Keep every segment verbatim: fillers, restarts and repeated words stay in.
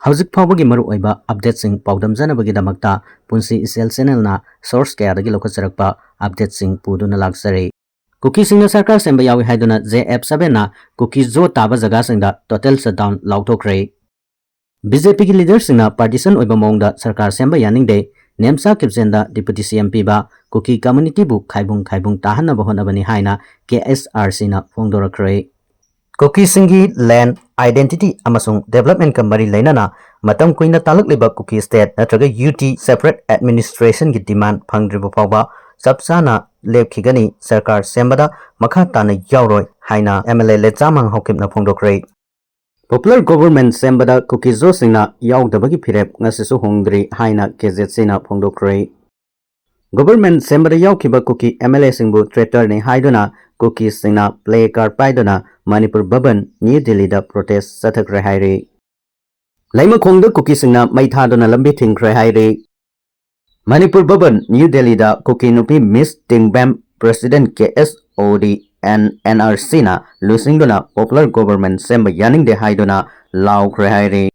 ꯍꯧꯖꯤꯛ ꯐꯥꯎꯕꯒꯤ ꯃꯔꯨꯑꯣꯏꯕ ꯑꯞꯗꯦꯠꯁꯤꯡ ꯄꯥꯎꯗꯝꯖꯅꯕꯒꯤꯗꯃꯛꯇ ꯄꯨꯟꯁꯤ ꯏꯆꯦꯜ ꯆꯦꯅꯦꯜꯅ ꯁꯣꯔꯁ ꯀꯌꯥꯗꯒꯤ ꯂꯧꯈꯠꯆꯔꯛꯄ ꯑꯞꯗꯦꯠꯁꯤꯡ ꯄꯨꯗꯨꯅ ꯂꯥꯛꯆꯔꯤ꯫ ꯀꯨꯀꯤꯁꯤꯡꯅ ꯁꯔꯀꯥꯔ ꯁꯦꯝꯕ ꯌꯥꯎꯏ ꯍꯥꯏꯗꯨꯅ ꯖꯦ ꯑꯦꯐ ꯁꯚꯦꯟꯅ ꯀꯨꯀꯤ ꯖꯣ ꯇꯥꯕ ꯖꯒꯥꯁꯤꯡꯗ ꯇꯣꯇꯦꯜ ꯁꯠꯗꯥꯎꯟ ꯂꯥꯎꯊꯣꯛꯈ꯭ꯔꯦ꯫ ꯕꯤ ꯖꯦ ꯄꯤꯒꯤ ꯂꯤꯗꯔꯁꯤꯡꯅ ꯄꯥꯔꯇꯤꯁꯟ ꯑꯣꯏꯕ ꯃꯑꯣꯡꯗ ꯁꯔꯀꯥꯔ ꯁꯦꯝꯕ ꯌꯥꯅꯤꯡꯗꯦ, ꯅꯦꯝꯆꯥ ꯀꯤꯞꯖꯦꯟꯗ ꯗꯤꯄꯨꯇꯤ ꯁꯤ ꯑꯦꯝ ꯄꯤꯕ, ꯀꯨꯀꯤ ꯀꯝꯃꯨꯅꯤꯇꯤꯕꯨ ꯈꯥꯏꯕꯨꯡ ꯈꯥꯏꯕꯨꯡ ꯇꯥꯍꯟꯅꯕ ꯍꯣꯠꯅꯕꯅꯤ ꯍꯥꯏꯅ ꯀꯦ ꯑꯦꯁ ꯑꯥꯔ ꯁꯤꯅ ꯐꯣꯡꯗꯣꯔꯛꯈ꯭ꯔꯦ꯫ ꯀꯨꯀꯤꯁꯤꯡꯒꯤ ꯂꯦꯟ, ꯑꯥꯏꯗꯦꯟꯇꯤꯇꯤ ꯑꯃꯁꯨꯡ ꯗꯦꯕꯂꯞꯃꯦꯟꯠꯀ ꯃꯔꯤ ꯂꯩꯅꯅ ꯃꯇꯝ ꯀꯨꯏꯅ ꯇꯥꯂꯛꯂꯤꯕ ꯀꯨꯀꯤ ꯁ꯭ꯇꯦꯠ ꯅꯠꯇ꯭ꯔꯒ ꯌꯨ ꯇꯤ ꯁꯦꯄꯔꯦꯠ ꯑꯦꯗꯃꯤꯅꯤꯁꯇ꯭ꯔꯦꯁꯟꯒꯤ ꯗꯤꯃꯥꯟ ꯐꯪꯗ꯭ꯔꯤꯕ ꯐꯥꯎꯕ ꯆꯞ ꯆꯥꯅ ꯂꯦꯞꯈꯤꯒꯅꯤ, ꯁꯔꯀꯥꯔ ꯁꯦꯝꯕꯗ ꯃꯈꯥ ꯇꯥꯅ ꯌꯥꯎꯔꯣꯏ ꯍꯥꯏꯅ ꯑꯦꯝ ꯑꯦꯜ ꯑꯦ ꯂꯦꯆꯥꯃꯥꯡ ꯍꯥꯎꯀꯤꯞꯅ ꯐꯣꯡꯗꯣꯛꯈ꯭ꯔꯦ꯫ ꯄꯣꯄꯨꯂꯔ ꯒꯣꯚꯔꯟꯃꯦꯟꯠ ꯁꯦꯝꯕꯗ ꯀꯨꯀꯤ ꯖꯣꯁꯤꯡꯅ ꯌꯥꯎꯗꯕꯒꯤ ꯐꯤꯔꯦꯞ ꯉꯁꯤꯁꯨ ꯍꯣꯡꯗ꯭ꯔꯤ ꯍꯥꯏꯅ ꯀꯦ ꯖꯦꯠ ꯁꯤꯅ ꯐꯣꯡꯗꯣꯛꯈ꯭ꯔꯦ꯫ ꯒꯣꯚꯔꯟꯃꯦꯟꯠ ꯁꯦꯝꯕꯗ ꯌꯥꯎꯈꯤꯕ ꯀꯨꯀꯤ ꯑꯦꯝ ꯑꯦꯜ ꯑꯦꯁꯤꯡꯕꯨ ꯇ꯭ꯔꯦꯇꯔꯅꯤ ꯍꯥꯏꯗꯨꯅ ꯀꯨꯀꯤꯁꯤꯡꯅ ꯄ꯭ꯂꯦ ꯀꯥꯔꯗ ꯄꯥꯏꯗꯨꯅ ꯃꯅꯤꯄꯨꯔ ꯚꯕꯟ, ꯅ꯭ꯌꯨ ꯗꯤꯜꯂꯤꯗ ꯄ꯭ꯔꯣꯇꯦꯁ ꯆꯠꯊꯈ꯭ꯔꯦ ꯍꯥꯏꯔꯤ꯫ ꯂꯩꯃꯈꯣꯡꯗ ꯀꯨꯀꯤꯁꯤꯡꯅ ꯃꯩ ꯊꯥꯗꯨꯅ ꯂꯝꯕꯤ ꯊꯤꯡꯈ꯭ꯔꯦ ꯍꯥꯏꯔꯤ꯫ ꯃꯅꯤꯄꯨꯔ ꯚꯕꯟ, ꯅ꯭ꯌꯨ ꯗꯤꯜꯂꯤꯗ ꯀꯨꯀꯤ ꯅꯨꯄꯤ ꯃꯤꯁ ꯇꯤꯡꯕꯦꯝ, ꯄ꯭ꯔꯦꯁꯤꯗꯦꯟꯠ ꯀꯦ ꯑꯦꯁ ꯑꯣ ꯗꯤ ꯑꯦꯟ ꯑꯦꯟ ꯑꯥꯔ ꯁꯤꯅ ꯂꯨꯆꯤꯡꯗꯨꯅ ꯄꯣꯄꯨꯂꯔ ꯒꯣꯚꯔꯟꯃꯦꯟꯠ ꯁꯦꯝꯕ ꯌꯥꯅꯤꯡꯗꯦ ꯍꯥꯏꯗꯨꯅ ꯂꯥꯎꯈ꯭ꯔꯦ ꯍꯥꯏꯔꯤ꯫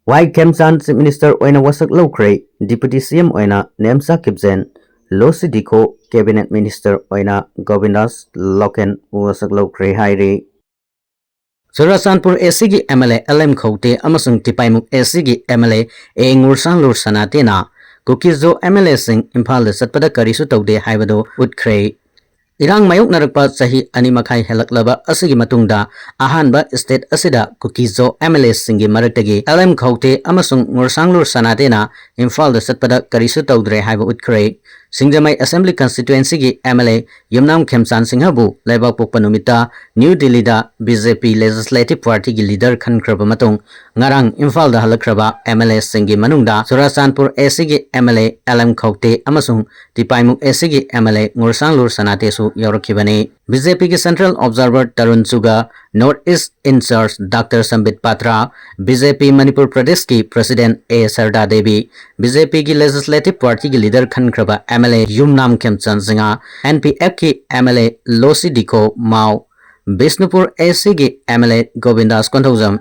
ꯋꯥꯏ ꯈꯦꯝꯆꯥꯟ ꯆꯤꯐ ꯃꯤꯅꯤꯁꯇꯔ ꯑꯣꯏꯅ ꯋꯥꯁꯛ ꯂꯧꯈ꯭ꯔꯦ꯫ ꯗꯤꯄꯨꯇꯤ ꯁꯤ ꯑꯦꯝ ꯑꯣꯏꯅ ꯅꯦꯝꯆꯥ ꯀꯤꯞꯖꯦꯟ, ꯂꯣꯁꯤ ꯗꯤꯈꯣ, ꯀꯦꯕꯤꯅꯦꯠ ꯃꯤꯅꯤꯁꯇꯔ ꯑꯣꯏꯅ ꯒꯣꯕꯤꯟꯗꯥꯁ ꯂꯣꯀꯦꯟ ꯋꯥꯁꯛ ꯂꯧꯈ꯭ꯔꯦ ꯍꯥꯏꯔꯤ꯫ ꯆꯨꯔꯥꯆꯥꯟꯄꯨꯔ ꯑꯦ ꯁꯤꯒꯤ M L A L M ꯈꯧꯇꯦ ꯑꯃꯁꯨꯡ ꯇꯤꯄꯥꯏꯃꯨꯛ ꯑꯦ ꯁꯤꯒꯤ M L A A Ngursanglur ꯁꯅꯥꯇꯦꯅ ꯀꯨꯀꯤꯖꯣ ꯑꯦꯝ ꯑꯦꯜ ꯑꯦꯁꯤꯡ ꯏꯝꯐꯥꯜꯗ ꯆꯠꯄꯗ ꯀꯔꯤꯁꯨ ꯇꯧꯗꯦ ꯍꯥꯏꯕꯗꯨ ꯎꯠꯈ꯭ꯔꯦ꯫ ꯏꯔꯥꯡ ꯃꯥꯌꯣꯛꯅꯔꯛꯄ ꯆꯍꯤ ꯑꯅꯤ ꯃꯈꯥꯏ ꯍꯦꯜꯂꯛꯂꯕ ꯑꯁꯤꯒꯤ ꯃꯇꯨꯡꯗ ꯑꯍꯥꯟꯕ ꯁ꯭ꯇꯦꯠ ꯑꯁꯤꯗ ꯀꯨꯀꯤꯖꯣ ꯑꯦꯝ ꯑꯦꯜ ꯑꯦꯁꯤꯡꯒꯤ ꯃꯔꯛꯇꯒꯤ ꯑꯦꯜ ꯑꯦꯝ ꯈꯧꯇꯦ ꯑꯃꯁꯨꯡ ꯉꯨꯔꯁꯥꯡꯂꯨꯔ ꯁꯅꯥꯇꯦꯅ ꯏꯝꯐꯥꯜꯗ ꯆꯠꯄꯗ ꯀꯔꯤꯁꯨ ꯇꯧꯗ꯭ꯔꯦ ꯍꯥꯏꯕ ꯎꯠꯈ꯭ꯔꯦ꯫ ꯁꯤꯡꯖꯃꯩ ꯑꯦꯁꯦꯝꯕ꯭ꯂꯤ ꯀꯟꯁꯇꯤꯇ꯭ꯋꯦꯟꯁꯤꯒꯤ ꯑꯦꯝ ꯑꯦꯜ ꯑꯦ ꯌꯨꯝꯅꯥꯝ ꯈꯦꯝꯆꯥꯟ ꯁꯤꯡꯍꯕꯨ ꯂꯩꯕꯥꯛꯄꯣꯛꯄ ꯅꯨꯃꯤꯠꯇ ꯅ꯭ꯌꯨ ꯗꯤꯜꯂꯤꯗ ꯕꯤ ꯖꯦ ꯄꯤ ꯂꯦꯖꯤꯁꯂꯦꯇꯤꯚ ꯄꯥꯔꯇꯤꯒꯤ ꯂꯤꯗꯔ ꯈꯟꯈ꯭ꯔꯕ ꯃꯇꯨꯡ ꯉꯔꯥꯡ ꯏꯝꯐꯥꯜꯗ ꯍꯜꯂꯛꯈ꯭ꯔꯕ ꯑꯦꯝ ꯑꯦꯜ ꯑꯦꯁꯤꯡꯒꯤ ꯃꯅꯨꯡꯗ ꯆꯨꯔꯥꯆꯥꯟꯄꯨꯔ ꯑꯦ ꯁꯤꯒꯤ M L A L M ꯈꯧꯇꯦ ꯑꯃꯁꯨꯡ ꯇꯤꯄꯥꯏꯃꯨꯛ ꯑꯦ ꯁꯤꯒꯤ ꯑꯦꯝ ꯑꯦꯜ ꯑꯦ ꯉꯨꯔꯁꯥꯡꯂꯨꯔ ꯁꯅꯥꯇꯦꯁꯨ ꯌꯥꯎꯔꯛꯈꯤꯕꯅꯤ꯫ ꯕꯤ ꯖꯦ ꯄꯤꯒꯤ central observer Tarun Chugh, north east in charge doctor Sambit Patra, B J P Manipur ꯄ꯭ꯔꯗꯦꯁꯀꯤ president A Sharda Devi, B J ꯄꯤꯒꯤ ꯂꯦꯖꯤꯁꯂꯦꯇꯤꯚ ꯄꯥꯔꯇꯤꯒꯤ ꯂꯤꯗꯔ ꯈꯟꯈ꯭ꯔꯕ M L A Yumnam Khemchand Singh, N P ꯑꯦꯐꯀꯤ M L A Losii Dikho Mao, Bishnupur A ꯁꯤꯒꯤ ꯑꯦꯝ ꯑꯦꯜ ꯑꯦ ꯒꯣꯕꯤꯟꯗꯥꯁ Konthoujam,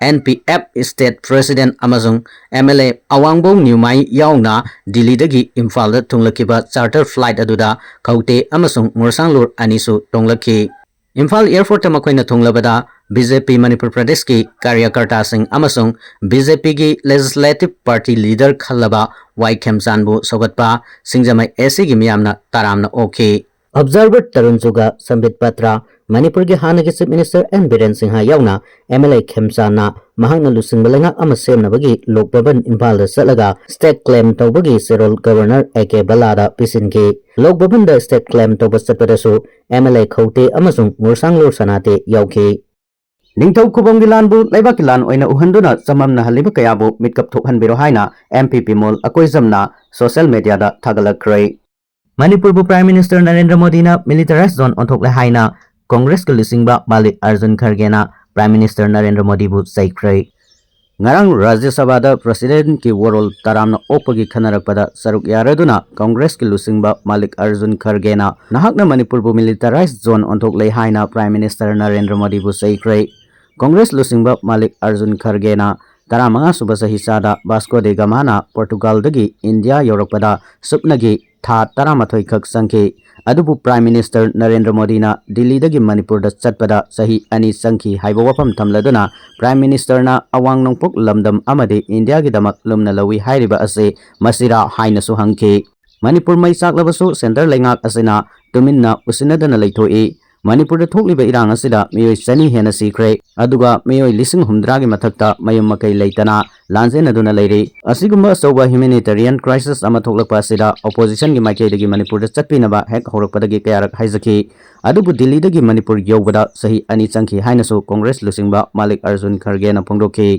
N P F state president ꯑꯃꯁꯨꯡ M L A Awangbow Newmai ꯌꯥꯎꯅ ꯗꯤꯜꯂꯤꯗꯒꯤ ꯏꯝꯐꯥꯜꯗ ꯊꯨꯡꯂꯛꯈꯤꯕ charter flight ꯑꯗꯨꯗ ꯈꯧꯇꯦ ꯑꯃꯁꯨꯡ ꯉꯨꯔꯁꯥꯡꯂꯨꯔ ꯑꯅꯤꯁꯨ ꯇꯣꯡꯂꯛꯈꯤ꯫ ꯏꯝꯐꯥꯜ airportꯇ ꯃꯈꯣꯏꯅ ꯊꯨꯡꯂꯕꯗ ꯕꯤ ꯖꯦ ꯄꯤ ꯃꯅꯤꯄꯨꯔ ꯄ꯭ꯔꯗꯦꯁꯀꯤ ꯀꯥꯔꯌꯀꯔꯇꯥꯁꯤꯡ ꯑꯃꯁꯨꯡ ꯕꯤ ꯖꯦ ꯄꯤꯒꯤ legislative party leader ꯈꯜꯂꯕ ꯋꯥꯏ ꯈꯦꯝꯆꯥꯟꯕꯨ ꯁꯧꯒꯠꯄ ꯁꯤꯡꯖꯃꯩ ꯑꯦ ꯁꯤꯒꯤ ꯃꯤꯌꯥꯝꯅ ꯇꯔꯥꯝꯅ ꯑꯣꯛꯈꯤ꯫ Observer ꯇꯔꯨꯟ ꯆꯨꯒ, ꯁꯝꯕꯤꯠ ꯄꯇ꯭ꯔ, ꯃꯅꯤꯄꯨꯔꯒꯤ ꯍꯥꯟꯅꯒꯤ Chief Minister N Biren Singh ꯌꯥꯎꯅ ꯑꯦꯝ ꯑꯦꯜ ꯑꯦ ꯈꯦꯝꯆꯥꯟꯅ ꯃꯍꯥꯛꯅ ꯂꯨꯆꯤꯡꯕ ꯂꯩꯉꯥꯛ ꯑꯃ ꯁꯦꯝꯅꯕꯒꯤ ꯂꯣꯛ ꯚꯕꯟ ꯏꯝꯐꯥꯜꯗ ꯆꯠꯂꯒ state claim ꯇꯧꯕꯒꯤ ꯆꯦꯔꯣꯜ Governor A K ꯕꯂꯥꯗ ꯄꯤꯁꯤꯟꯈꯤ꯫ Log ꯚꯕꯟꯗ state claim ꯇꯧꯕ ꯆꯠꯄꯗꯁꯨ ꯑꯦꯝ ꯑꯦꯜ ꯑꯦ ꯈꯧꯇꯦ ꯑꯃꯁꯨꯡ ꯉꯨꯔꯁꯥꯡꯂꯨꯔ ꯁꯅꯥꯇꯦ ꯌꯥꯎꯈꯤ꯫ ꯅꯤꯡꯊꯧ ꯈꯨꯕꯝꯒꯤ ꯂꯥꯟꯕꯨ ꯂꯩꯕꯥꯛꯀꯤ ꯂꯥꯟ ꯑꯣꯏꯅ ꯎꯍꯟꯗꯨꯅ ꯆꯃꯝꯅꯍꯜꯂꯤꯕ ꯀꯌꯥꯕꯨ ꯃꯤꯠꯀꯞ ꯊꯣꯛꯍꯟꯕꯤꯔꯣ ꯍꯥꯏꯅ ꯑꯦꯝ ꯄꯤ ꯄꯤꯃꯣꯜ ꯑꯀꯣꯏꯖꯝꯅ social mediaꯗ ꯊꯥꯒꯠꯂꯛꯈ꯭ꯔꯦ꯫ ꯃꯅꯤꯄꯨꯔꯕꯨ Prime Minister ꯅꯔꯦꯟꯗ꯭ꯔ ꯃꯣꯗꯤꯅ militarized zone ꯑꯣꯟꯊꯣꯛꯂꯦ ꯍꯥꯏꯅ ꯀꯣꯡꯒ꯭ꯔꯦꯁꯀꯤ ꯂꯨꯆꯤꯡꯕ ꯃꯥꯂꯤꯛ ꯑꯔꯖꯨꯟ ꯈꯔꯒꯦꯅ Prime Minister ꯅꯔꯦꯟꯗ꯭ꯔ ꯃꯣꯗꯤꯕꯨ ꯆꯩꯈ꯭ꯔꯦ꯫ ꯉꯔꯥꯡ ꯔꯥꯖ꯭ꯌ ꯁꯚꯥꯗ Presidentꯀꯤ ꯋꯥꯔꯣꯜ ꯇꯔꯥꯝꯅ ꯑꯣꯛꯄꯒꯤ ꯈꯟꯅꯔꯛꯄꯗ ꯁꯔꯨꯛ ꯌꯥꯔꯗꯨꯅ ꯀꯣꯡꯒ꯭ꯔꯦꯁꯀꯤ ꯂꯨꯆꯤꯡꯕ ꯃꯥꯂꯤꯛ ꯑꯔꯖꯨꯟ ꯈꯔꯒꯦꯅ ꯅꯍꯥꯛꯅ ꯃꯅꯤꯄꯨꯔꯕꯨ militarized zone ꯑꯣꯟꯊꯣꯛꯂꯦ ꯍꯥꯏꯅ Prime Minister ꯅꯔꯦꯟꯗ꯭ꯔ ꯃꯣꯗꯤꯕꯨ ꯆꯩꯈ꯭ꯔꯦ꯫ ꯀꯣꯡꯒ꯭ꯔꯦꯁ ꯂꯨꯆꯤꯡꯕ ꯃꯥꯂꯤꯛ ꯑꯔꯖꯨꯟ ꯈꯔꯒꯦꯅ ꯇꯔꯥꯃꯉꯥ ꯁꯨꯕ ꯆꯍꯤꯆꯥꯗ ꯚꯥꯁꯀꯣ ꯗꯦ ꯒꯃꯥꯅ ꯄꯣꯔꯇꯨꯒꯥꯜꯗꯒꯤ ꯏꯟꯗꯤꯌꯥ ꯌꯧꯔꯛꯄꯗ ꯁꯨꯞꯅꯒꯤ ꯊꯥ ꯇꯔꯥꯃꯥꯊꯣꯏ ꯈꯛ ꯆꯪꯈꯤ꯫ ꯑꯗꯨꯕꯨ Prime Minister ꯅꯔꯦꯟꯗ꯭ꯔ ꯃꯣꯗꯤꯅ ꯗꯤꯜꯂꯤꯗꯒꯤ ꯃꯅꯤꯄꯨꯔꯗ ꯆꯠꯄꯗ ꯆꯍꯤ ꯑꯅꯤ ꯆꯪꯈꯤ ꯍꯥꯏꯕ ꯋꯥꯐꯝ ꯊꯝꯂꯗꯨꯅ Prime Ministerꯅ ꯑꯋꯥꯡ ꯅꯣꯡꯄꯣꯛ ꯂꯝꯗꯝ ꯑꯃꯗꯤ ꯏꯟꯗꯤꯌꯥꯒꯤꯗꯃꯛ ꯂꯨꯝꯅ ꯂꯧꯏ ꯍꯥꯏꯔꯤꯕ ꯑꯁꯤ ꯃꯁꯤꯔꯥ ꯍꯥꯏꯅꯁꯨ ꯍꯪꯈꯤ꯫ ꯃꯅꯤꯄꯨꯔ ꯃꯩ ꯆꯥꯛꯂꯕꯁꯨ centre ꯂꯩꯉꯥꯛ ꯑꯁꯤꯅ ꯇꯨꯃꯤꯟꯅ ꯎꯁꯤꯟꯅꯗꯅ ꯂꯩꯊꯣꯛꯏ꯫ ꯃꯅꯤꯄꯨꯔꯗ ꯊꯣꯛꯂꯤꯕ ꯏꯔꯥꯡ ꯑꯁꯤꯗ ꯃꯤꯑꯣꯏ ꯆꯅꯤ ꯍꯦꯟꯅ ꯁꯤꯈ꯭ꯔꯦ, ꯑꯗꯨꯒ ꯃꯤꯑꯣꯏ ꯂꯤꯁꯤꯡ ꯍꯨꯝꯗ꯭ꯔꯥꯒꯤ ꯃꯊꯛꯇ ꯃꯌꯨꯝ ꯃꯀꯩ ꯂꯩꯇꯅ ꯂꯥꯟꯖꯦꯟꯅꯗꯨꯅ ꯂꯩꯔꯤ꯫ ꯑꯁꯤꯒꯨꯝꯕ ꯑꯆꯧꯕ humanitarian crisis ꯑꯃ ꯊꯣꯛꯂꯛꯄ ꯑꯁꯤꯗ oppositionꯒꯤ ꯃꯥꯏꯀꯩꯗꯒꯤ ꯃꯅꯤꯄꯨꯔꯗ ꯆꯠꯄꯤꯅꯕ ꯍꯦꯛ ꯍꯧꯔꯛꯄꯗꯒꯤ ꯀꯌꯥꯔꯛ ꯍꯥꯏꯖꯈꯤ꯫ ꯑꯗꯨꯕꯨ ꯗꯤꯜꯂꯤꯗꯒꯤ ꯃꯅꯤꯄꯨꯔ ꯌꯧꯕꯗ ꯆꯍꯤ ꯑꯅꯤ ꯆꯪꯈꯤ ꯍꯥꯏꯅꯁꯨ ꯀꯣꯡꯒ꯭ꯔꯦꯁ ꯂꯨꯆꯤꯡꯕ ꯃꯥꯂꯤꯛ ꯑꯔꯖꯨꯟ ꯈꯔꯒꯦꯅ ꯐꯣꯡꯗꯣꯛꯈꯤ꯫